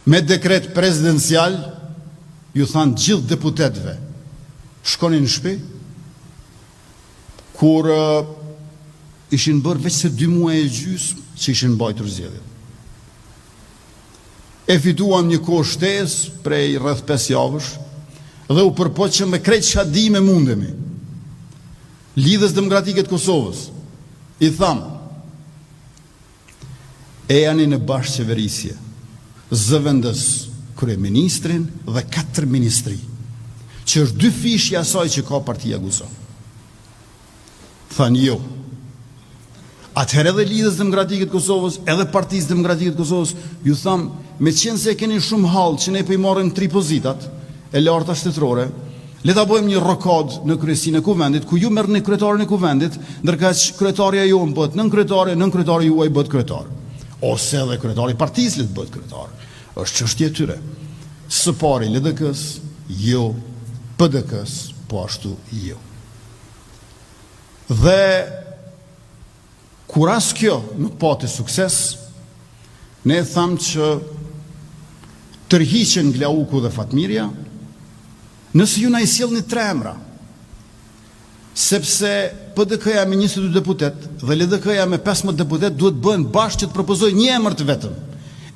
Me dekret presidencial ju thanë gjithë deputetëve, shkoni në shpi, kur ishin bërë veçse dy muaj e gjysmë që ishin mbajtur zgjedhjet. E fituam një kohë shtesë prej rreth 5 javësh dhe u përpoqëm me krejt çka dimë e mundemi. Lidhjes Demokratike të Kosovës i thamë Ejani në bashkëqeverisje, zëvendës kryeministrin dhe katër ministri, që është dyfishi i asaj që ka partia Guxo. Thanë jo. Atëherë edhe Lidhjes Demokratike të Kosovës, edhe Partisë Demokratike të Kosovës, ju thamë, meqenëse e keni shumë hall që ne po i marrim tri pozitat e larta shtetërore, Le ta bëjmë një rokadë në kryesinë e Kuvendit, ku ju merrni kryetarin e Kuvendit, ndërkaq kryetarja jonë bëhet nënkryetare, nënkryetari juaj bëhet kryetar. Ose edhe kryetari i partisë le të bëhet kryetar. Është çështje e tyre. Së pari LDK-së, jo, PDK-së, po ashtu jo. Dhe Kur as kjo nuk pati sukses, ne thamë që tërhiqen Glauku dhe Fatmirja, nëse ju na i sjellni tre emra. Sepse PDK-ja me 22 deputetë dhe LDK-ja me 15 deputetë duhet të bëhen bashkë që të propozojnë një emër të vetëm.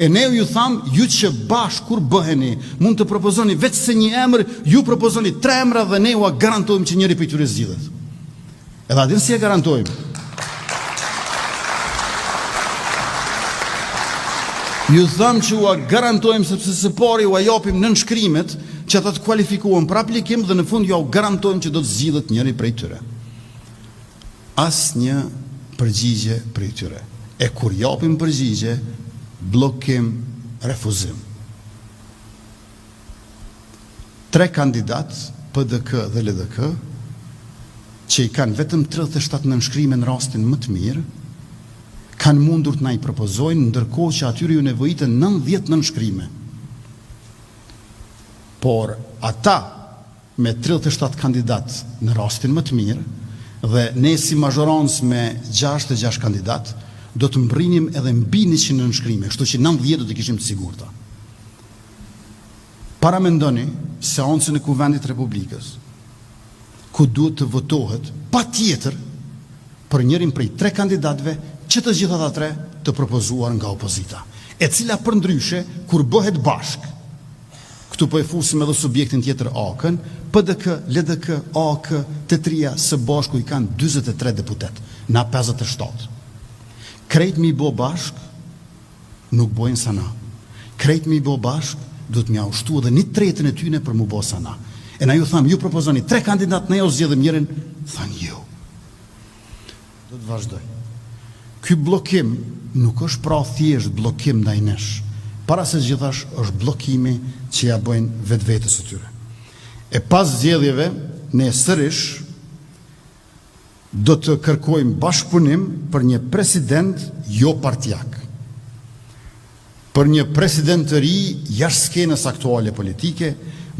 E ne ju thamë, ju që bashkë kur bëheni, mund të propozoni veçse një emër, ju propozoni tre emra dhe ne ua garantojmë që njëri prej tyre zgjidhet. Edhe a din si e garantojmë? Ju thamë që ua garantojmë sepse së pari ua japim nënshkrimet që ata të kualifikohen për aplikim dhe në fund jua garantojmë që do të zgjidhet njëri prej tyre. Asnjë përgjigje prej tyre. E kur japim përgjigje, bllokim, refuzim. Tre kandidatë, PDK dhe LDK, që i kanë vetëm 37 nënshkrime në rastin më të mirë, kanë mundur të na i propozojnë, ndërkohë që atyre ju nevojiten 90 nënshkrime. Por ata me 37 kandidatë në rastin më të mirë dhe ne si mazhorancë me 66 kandidatë do të mbrinim edhe mbi 100 nënshkrime, kështu që 90 do t'i kishim të sigurta. Paramendoni seancën e Kuvendit të Republikës, ku duhet të votohet patjetër për njërin prej tre kandidatëve që të gjithë ata tre të propozuar nga opozita, e cila përndryshe kur bëhet bashkë, këtu po e fusim edhe subjektin tjetër AAK-n, PDK, LDK, AAK, të tria së bashku i kanë 43 deputetë, na 57. Krejt me i bo bashkë, nuk bojnë sa na. Krejt me i bo bashkë, duhet me jau shtu edhe një tretën e tyne për mu bo sa na. E na ju thamë, ju propozoni tre kandidatë, ne jau zgjedhim njërin, thanë jo. Do të vazhdoj. Ky bllokim nuk është pra thjesht bllokim ndaj nesh. Para se gjithash është bllokimi që ja bëjnë vetvetes së tyre. E pas zgjedhjeve, ne sërish Do të kërkojmë bashkëpunim për një president jo partiak. Për një president të ri jashtë skenës aktuale politike,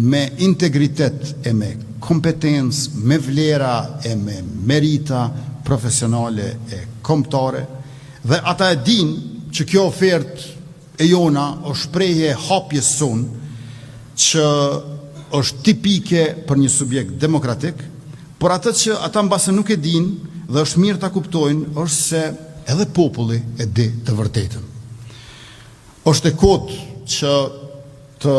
me integritet e me kompetencë, me vlera e me merita profesionale e kombëtare dhe ata e dinë që kjo ofertë e jona është shprehje e hapjes sonë që është tipike për një subjekt demokratik, por atë që ata mbase nuk e dinë dhe është mirë ta kuptojnë është se edhe populli e di të vërtetën. Është e kotë që të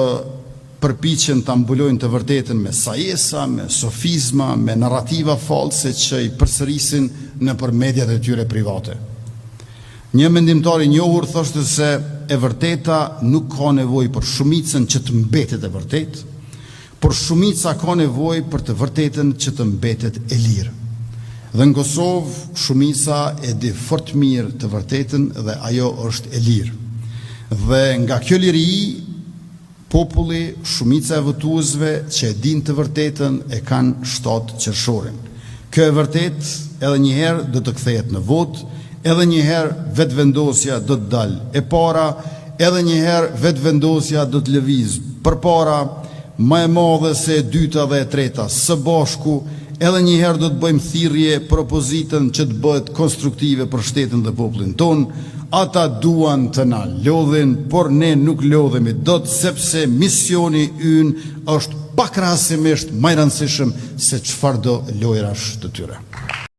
përpiqen ta mbulojnë të vërtetën me sajesa, me sofizma, me narrativa false që i përsërisin nëpër mediat e tyre private. Një mendimtar i njohur thoshte se e vërteta nuk ka nevojë për shumicën që të mbetet e vërtetë, por shumica ka nevojë për të vërtetën që të mbetet e lirë. Dhe në Kosovë shumica e di fort mirë të vërtetën dhe ajo është e lirë. Dhe nga kjo liri Populli, shumica e votuesve që e dinë të vërtetën e kanë 7 qershorin. Kjo e vërtetë edhe një herë do të kthehet në votë, edhe një herë Vetëvendosja do të dalë e para, edhe një herë Vetëvendosja do të lëvizë përpara, më e madhe se e dyta dhe e treta së bashku, edhe një herë do të bëjmë thirrje për opozitën që të bëhet konstruktive për shtetin dhe popullin tonë. Ata duan të na lodhin, por ne nuk lodhemi dot sepse misioni ynë është pakrahasimisht më i rëndësishëm se çfarëdo lojërash të tyre.